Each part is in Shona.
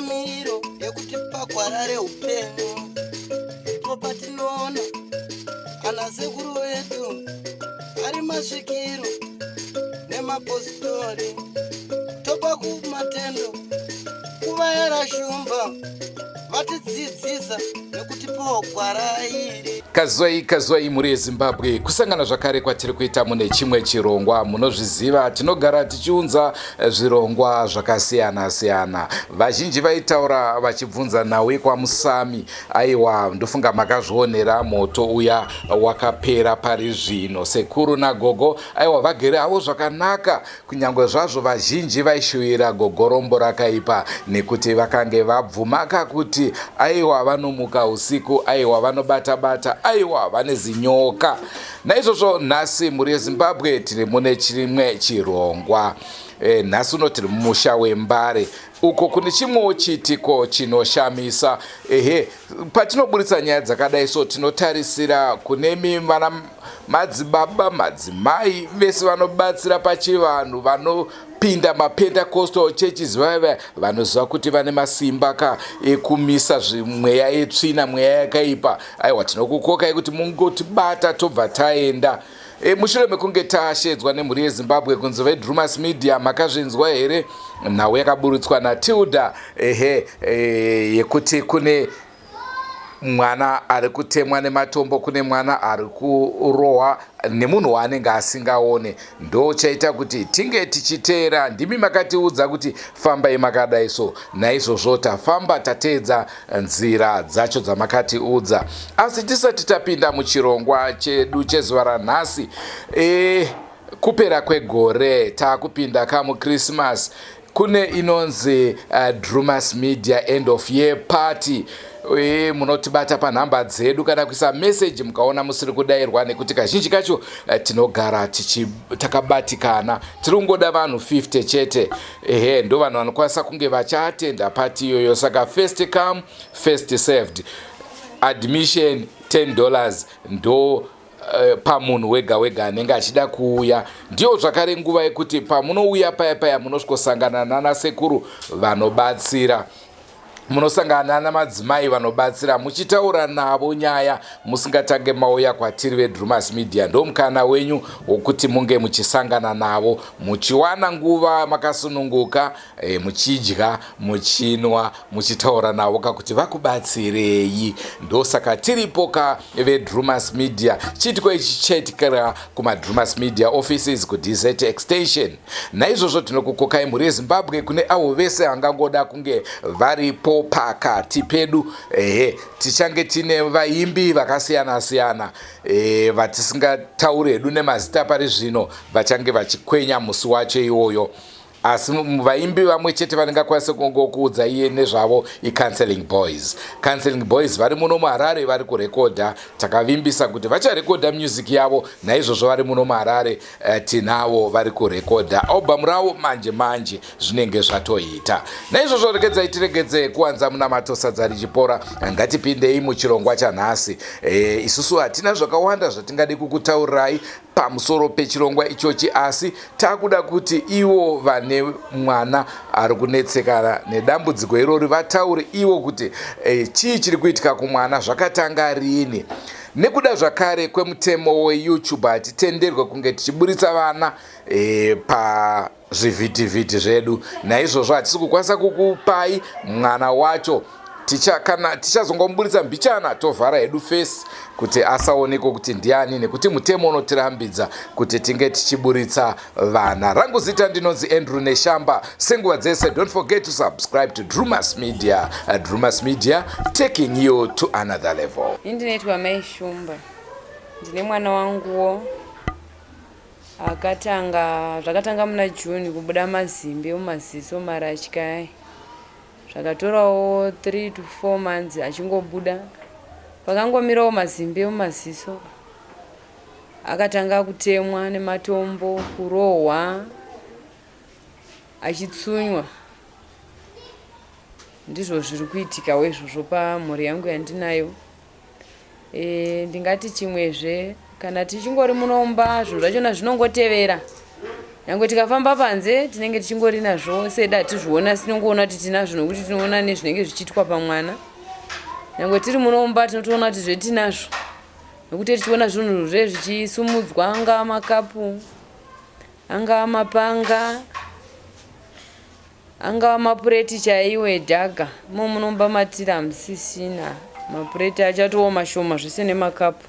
Nhungamiro yekutipa gwara reupenyu ndipo patinoona ana sekuru vedu ari masvikiro nemapositori, topa kumatendo kuvayera shumba vatidzidzisa nekutipawo gwara iri. Kazwai kazwai mhuri yeZimbabwe, kusangana zvakare kwatiri kuita mune chimwe chirongwa. Munozviziva, tinogara tichiunza zvirongwa zvakasiyana siyana. Vazhinji vaitaura vachibvunza nhau yekwaMusami. Aiwa, ndofunga makazvionera, moto uya wakapera pari zvino. Sekuru nagogo aiwa vagere havo zvakanaka, kunyange zvazvo vazhinji vaishuvira gogo rombo rakaipa, nekuti vakange vabvumaka kuti aiwa vanomuka usiku, aiwa vanobata bata, aiwa vane zinyoka. Naizvozvo nhasi, mhuri yeZimbabwe, tiri mune chimwe chirongwa. Nhasi uno tiri mumusha weMbare, uko kune chimwewo chiitiko chinoshamisa. Ehe, patinoburitsa nyaya dzakadai so, tinotarisira kunemi vana madzibaba, madzimai vese vanobatsira pachivanhu, vanopinda maPentecostal churches, vaiva vanoziva kuti vane masimba ka ekumisa zvimweya yetsvina, mweya yakaipa. Aiwa, tinokukokai kuti mungotibata, tobva taenda. Mushure mekunge tashedzwa nemhuri yeZimbabwe kunzi veDrumas Media, makazvinzwa here nhau yakaburitswa naTilda, ehe, yekuti kune mwana ari kutemwa nematombo, kune mwana ari kurohwa nemunhu waanenge asingaone? Ndo chaita kuti tinge tichiteera. Ndimi makatiudza kuti fambai makadai so, naizvozvo tafamba, tateedza nzira dzacho dzamakatiudza. Asi tisati tapinda muchirongwa chedu chezuva ranhasi, kupera kwegore, taakupinda kamuChristmas, kune inonzi Drumas Media end of year party. Munotibata panhamba dzedu kana kuisa meseji mukaona musiri kudayirwa, nekuti kazhinji kacho tinogara takabatikana. Tiri kungoda vanhu 50 chete. Ehe, ndo vanhu vanokwanisa kunge vachiatenda party iyoyo. Saka first come, first served. Admission $10 ndo pamunhu wega wega anenge achida kuuya. Ndiyo zvakare nguva yekuti pamunouya paya paya munosvikosangana nana sekuru vanobatsira, munosangana namadzimai vanobatsira, muchitaura navo nyaya musingatange mauya kwatiri veDrumas Media. Ndo mukana wenyu wokuti munge muchisangana navo, muchiwana nguva makasununguka, muchidya, muchinwa, muchitaura navo kakuti vakubatsirei. Ndosaka tiripo ka veDrumas Media. Chiitiko ichi chichaitikira kumaDrumas Media offices kuDZ Extension. Naizvozvo tinokukokai, mhuri yeZimbabwe, kune avo vese vangangoda kunge varipo pakati pedu. Ehe, tichange tine vaimbi vakasiyana siyana, vatisingatauri hedu nemazita pari zvino, vachange vachikwenya musi wacho iwoyo. Asi vaimbi vamwe chete vaningakwanise kungokuudza iye nezvavo iCounseling Boys. Counseling Boys vari muno muHarare, vari kurekodha. Takavimbisa kuti vacharekodha music yavo, naizvozvo vari muno muHarare. Tinavo vari kurekodha album ravo manje manje, zvinenge zvatoita. Naizvozvo regedzai tiregedze kuwanza munamato, sadza richipora. Ngatipindei muchirongwa chanhasi. Isusu hatina zvakawanda zvatingadi kukutaurirai pamusoro pechirongwa ichochi, asi takuda kuti ivo vane mwana ari kunetsekana nedambudziko irori vataure ivo kuti chii chiri kuitika kumwana, zvakatanga rini. Nekuda zvakare kwemutemo weYouTube, hatitenderwe kunge tichiburitsa vana pazvivhitivhiti zvedu. Naizvozvo hatisi kukwanisa kukupai mwana wacho. Kana tichazongomuburitsa mbichana, tovhara hedu face kuti asaonekwe kuti ndiani, nekuti mutemo unotirambidza kuti tinge tichiburitsa vana. Rangu zita ndinonzi Andrew Neshamba. Senguva dzese, don't forget to subscribe to Drumas Media. Drumas Media, taking you to another level. Ini ndinoitwa Mai Shumba. Ndine mwana wanguwo akatanga, zvakatanga muna June kubuda mazimbe mumaziso, maratya aya. Zvakatorawo 3 to 4 months achingobuda. Pakangomirawo mazimbe mumaziso, akatanga kutemwa nematombo, kurohwa, achitsunywa. Ndizvo zviri kuitikawo izvozvo pamhuri yangu yandinayo. Ndingati chimwezve, kana tichingori munomba, zvinhu zvachona zvinongotevera. Nyangwe tikafamba panze tinenge tichingori nazvo sedu hatizviona asi tinongoona kuti tinazvo nokuti tinoona nezvinenge zvichiitwa pamwana. Nyangwe tiri muno mumba tinotoona kuti zvetinazvo nokuti tichiona zvinhu zve zvichisumudzwa angava makapu angava mapanga angava mapureti chaiwo edhaga imo munomba matiri hamusisina mapureti achatowo mashoma zvese nemakapu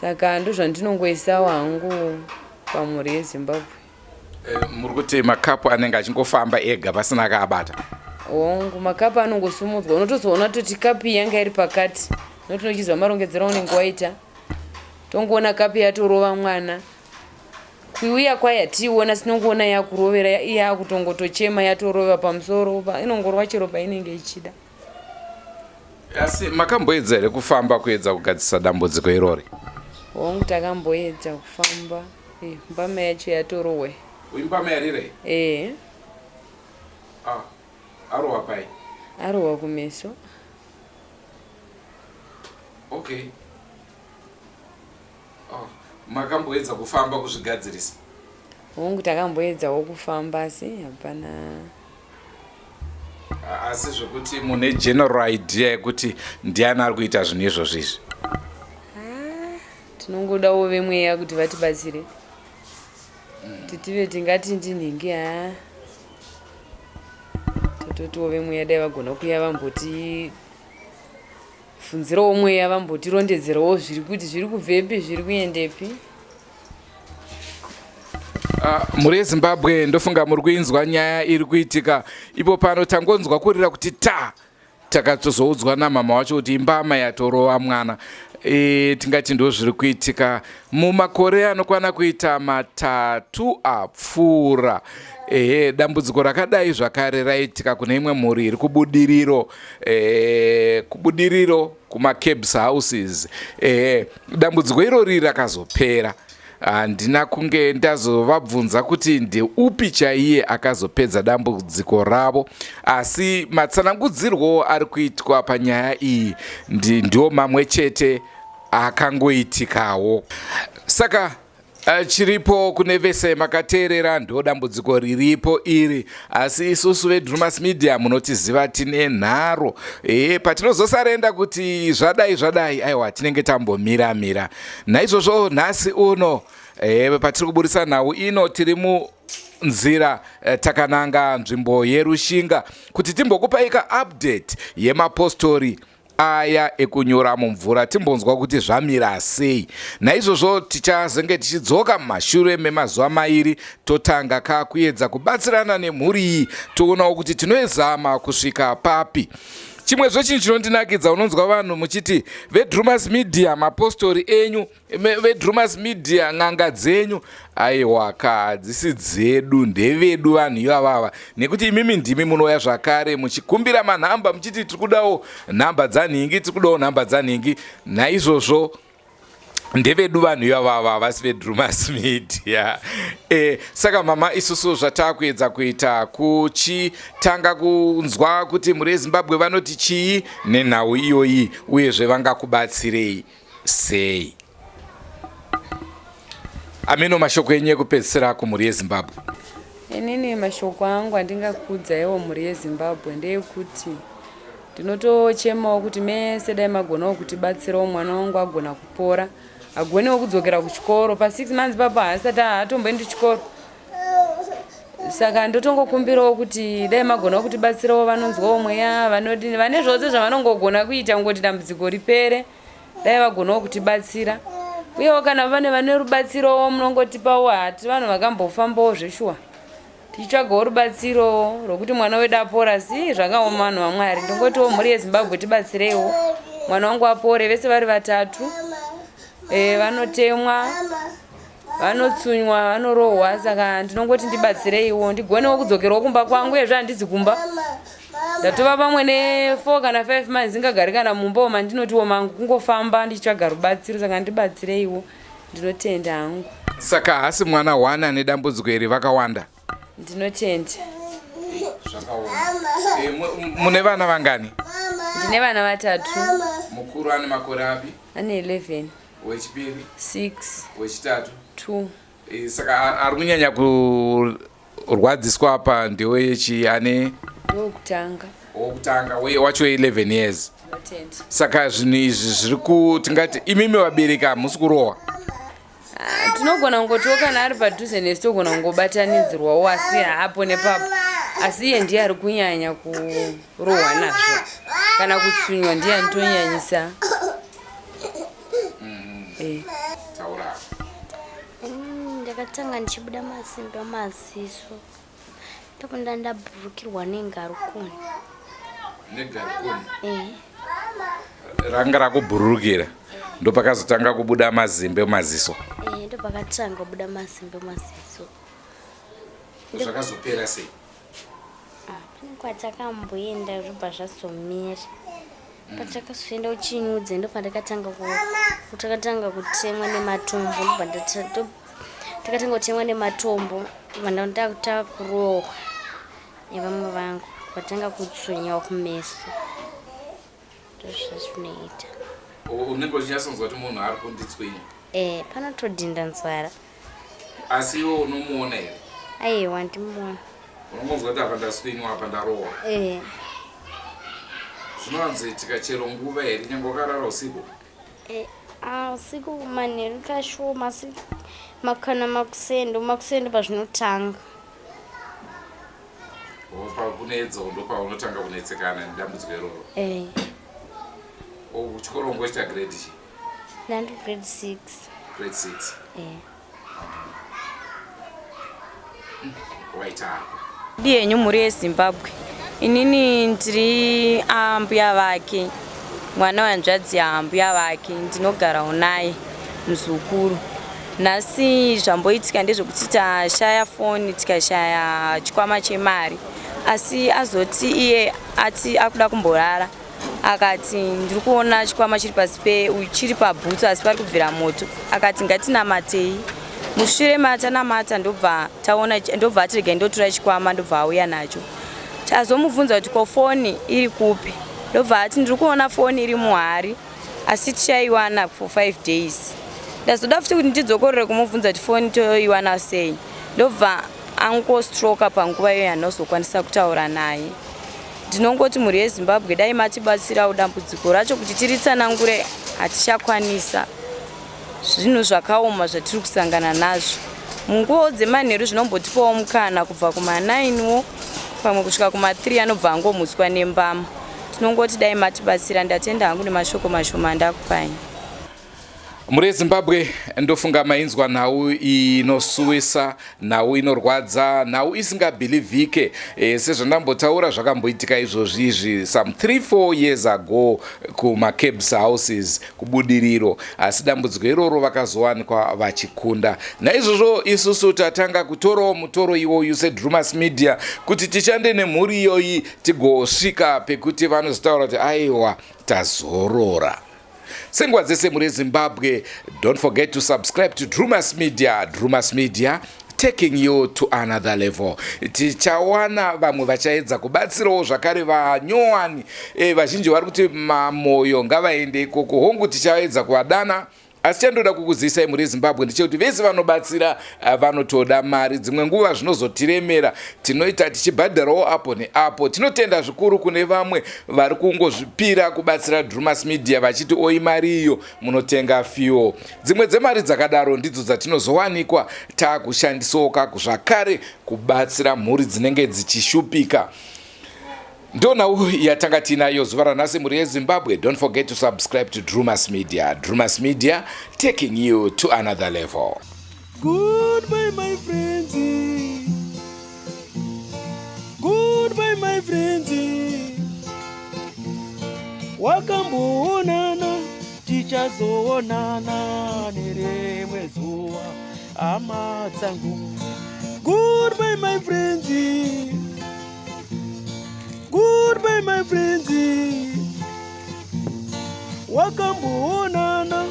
saka ndozvandinongoisawo hangu pamhuri yeZimbabwe. Muri kuti makapu anenge achingofamba ega pasina akaabata? Hongu, makapu anongosumudzwa, unotozoona toti kapu iyi yanga iri pakati nokuti unochiziva marongedzero aunenge waita, tongoona kapu yatorova mwana. Kuuya kwayo hatiiona, tinongoona yakurovera yakutongotochema yatorova pamusoro, inongorova chero painenge ichida. Asi makamboedza here kufamba kuedza kugadzisa dambudziko irori? Hongu, takamboedza kufamba, mbama yacho yatorohwa. Imbama yarirei? Ee. Ah, arohwa pai? Arohwa kumeso. Okay. Oh, makamboedza kufamba kuzvigadzirisa? Hongu, takamboedzawo kufamba asi hapana. Asi zvekuti mune general idea yekuti ndiani ari kuita zvinhu izvozvo izvi? Tinongodawo vemweya kuti vatibatsire kuti tive tingati ndinhingi ha tototiwo vemweya dai vagona kuya vamboti funzirawo mweya vambotirondedzerawo zviri kuti zviri kubvepi zviri kuendepi. Mhuri yeZimbabwe, ndofunga muri kuinzwa nyaya iri kuitika ipo pano. Tangonzwa kurira kuti ta takatozoudzwa namama wacho kuti imbama yatorova mwana. Tingati ndo zviri kuitika mumakore anokwana kuita 3 apfuura. Ehe, dambudziko rakadai zvakare raitika kune imwe mhuri iri kuBudiriro, kuBudiriro kumacabs houses. Ehe, dambudziko irori rakazopera. Handina kunge ndazovabvunza kuti ndeupi chaiye akazopedza dambudziko ravo, asi matsanangudzirwo ari kuitwa panyaya iyi ndiwo mamwe chete akangoitikawo. Saka chiripo kune vese makateerera, ndo dambudziko riripo iri. Asi isusu veDrumas Media munotiziva, tine nharo. Patinozosarenda kuti zvadai zvadai, aiwa, tinenge tambomira mira. Naizvozvo nhasi uno patiri kuburisa nhau ino, tiri munzira takananga nzvimbo yeRushinga kuti timbokupai kaupdate yemapostori aya ekunyura mumvura, timbonzwa kuti zvamira sei. Naizvozvo tichazenge tichidzoka mumashure memazuva 2, totanga kakuedza kubatsirana nemhuri iyi, toonawo kuti tinoezama kusvika papi. Chimwe zvechinhu chinondinakidza, unonzwa vanhu muchiti veDrumas Media mapostori enyu, veDrumas Media n'anga dzenyu. Aiwa ka, hadzisi dzedu, ndevedu vanhu ivavava, nekuti imimi ndimi munouya zvakare muchikumbira manhamba muchiti tiri kudawo nhamba dzanhingi, tiri kudawo nhamba dzanhingi. Naizvozvo ndevedu vanhu ivavava, havasi veDrumas Media. Saka mama, isusu zvataakuedza kuita kuchitanga kunzwa kuti mhuri yeZimbabwe vanoti chii nenhau iyoyi, uyezve vangakubatsirei sei. Ameno mashoko enyu ekupedzisira kumhuri yeZimbabwe. Inini mashoko angu andingakuudzaiwo mhuri yeZimbabwe ndeyekuti ndinotochemawo kuti mese dai magonawo kutibatsirawo mwana wangu agona kupora, agonewo kudzokera kuchikoro. Pa6 months papo haasati haatomboendi chikoro, saka ndotongokumbirawo kuti dai magonawo kutibatsirawo. Vanonzwawo mweya, vanodini, vane zvose zvavanongogona kuita kungoti dambudziko ripere, dai vagonawo kutibatsira. Uyewo kana vane vane rubatsirowo munongotipawo. Hati vanhu vakambofambawo zveshuwa tichitsvagawo rubatsiro rwokuti mwana wedu apora, si zvakaoma vanhu vaMwari. Ndongotiwo mhuri yeZimbabwe tibatsireiwo mwana wangu apore. Vese vari vatatu, vanotemwa, vanotsunywa, vanorohwa, saka ndinongoti ndibatsireiwo ndigonewo kudzokerawo kumba kwangu. Uyezve handizi kumba, ndatova pamwe ne4 kana 5 months ndingagari kana mumba mandinotiwo mangu, kungofamba ndichitsvaga rubatsiro. Saka ndibatsireiwo, ndinotenda hangu. Saka haasi mwana one ane dambudziko iri, vakawanda? Ndinotenda. Mune vana vangani? Ndine vana vatatu. Mukuru ane makore api? Ane 11. Wechipiri? 6. Wechitatu? 2. Eh, saka ari kunyanya kurwadziswa apa ndewechi ane Wokutanga. Wokutanga wacho 11 years. Saka zvinhu izvi zviri ku tingati imimi vabereki hamusi kurohwa? Ah, tinogona kungotiwo kana ari padhuze nesu togona kungobatanidzirwawo, asi haapo nepapo, asi iye ndiye ari kunyanya kurohwa nazvo kana kutsunywa, ndiye anotonyanyisa. Eh. Taura. Ndakatanga ndichibuda masimba maziso, ndokunda ndabhurukirwa nengarukuni. Negarikuni? Eh. Ranga rakubhururukira, ndopakazotanga kubuda mazimbe mumaziso? Eh, ndopakatanga kubuda mazimbe maziso. Zvakazopera sei? Pane kwatakamboenda, zvobva zvazomira. Patakazoenda kuchinyudze, ndopandakatanga takatanga kutemwa nematombo. Ndobva takatanga kutemwa nematombo, ndobva ndakutanga kurohwa nevamwe vangu, vatanga kutsunyiwa kumeso. Ndozvazvinoita. Unenge uchinyatsonzwa kuti munhu ari kunditswinya? Eh, panotodhinda nzwara. Asi iwe unomuona here? Aiwa, ndimuona. Unongonzwa kuti apa ndaswinywa, apa ndarohwa? Eh. Zvinowanzoitika chero nguva here, nyange wakarara usiku? Eh, ah, usiku manheru kashoma, asi makana makuseni, makuseni pazvinotanga. Pakunedzo ndopaunotanga kunetsekana nedambudziko iroro? Eh. Kuchikoro ungoita grade chi? Ndandi grade 6. Grade 6? Eh. Waita hako. Di yenyu mhuri yeZimbabwe, inini ndiri ambuya vake, mwana wehanzvadzi yaambuya vake, ndinogarawo naye muzukuru. Nhasi zvamboitika ndezvekuti tashaya foni, tikashaya chikwama chemari, asi azoti iye ati akuda kumborara, akati ndiri kuona chikwama chiri pasi pe chiri pabhutsu, asi pari kubvira moto. Akati ngatinamatei. Mushure matanamata, ndobva taona, ndobva ati regai ndotora chikwama, ndobva auya nacho. Tazomubvunza kuti ko foni iri kupi, ndobva ati ndiri kuona foni iri muhari, asi tichaiwana for 5 days. Ndazoda futi kuti ndidzokorere kumubvunza kuti foni toiwana sei, ndobva angostroka panguva iyoyo, handinozokwanisa kutaura naye. Ndinongoti mhuri yeZimbabwe, dai matibatsirawo. Dambudziko racho kuti tiritsanangure hatichakwanisa. Zvinhu zvakaoma zvatiri kusangana nazvo. Munguvawo dzemanheru zvinombotipawo mukana kubva kuma9 wo pamwe kusvika kuma3, anobva angomutswa nembama. Tinongoti dai matibatsira. Ndatenda hangu nemashoko mashoma andakupai. Mhuri yeZimbabwe, ndofunga mainzwa nhau inosuwisa, nhau inorwadza, nhau isingabhilivhike. Sezvandambotaura, zvakamboitika izvozvi izvi some 3 4 years ago kumacabs houses kuBudiriro, asi dambudziko iroro vakazowanikwa vachikunda. Naizvozvo isusu tatanga kutorawo mutoro iwoyu seDrumas Media kuti tishande nemhuri iyoyi, tigosvika pekuti vanozotaura kuti aiwa, tazorora. Senguva dzese, mhuri yeZimbabwe, don't forget to subscribe to Drumas Media. Drumas Media, taking you to another level. Tichawana vamwe vachaedza kubatsirawo zvakare vanyowani. Vazhinji vari kuti mamoyo ngavaende ikoko. Hongu, tichaedza kuvadana, asi chandoda kukuzivisai, mhuri yeZimbabwe, ndechekuti vese vanobatsira vanotoda mari. Dzimwe nguva zvinozotiremera, tinoita tichibhadharawo apo neapo. Tinotenda zvikuru kune vamwe vari kungozvipira kubatsira Drumas Media, vachiti oi mari iyo munotenga fuel. Dzimwe dzemari dzakadaro ndidzo dzatinozowanikwa taakushandisawo zvakare kubatsira mhuri dzinenge dzichishupika. Ndo nhau yatanga tiinayo zuva ranhasi, mhuri yeZimbabwe. Don't forget to subscribe to Drumas Media. Drumas Media, taking you to another level. Goodbye, my friends. Goodbye, my friends. Wakamboonana, tichazoonana nerimwe zuva, hama dzangu. Goodbye, my friends. Goodbye, my friends. Wakamboonana,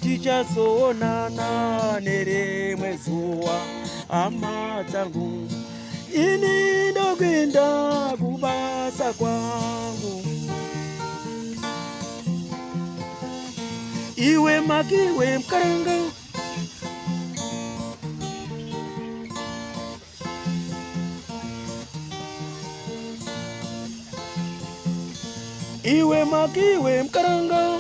tichazoonana nerimwe zuva, hama dzangu. Ini ndokuenda kubasa kwangu. Iwe makiwe mukaranga. Iwe makiwe mukaranga.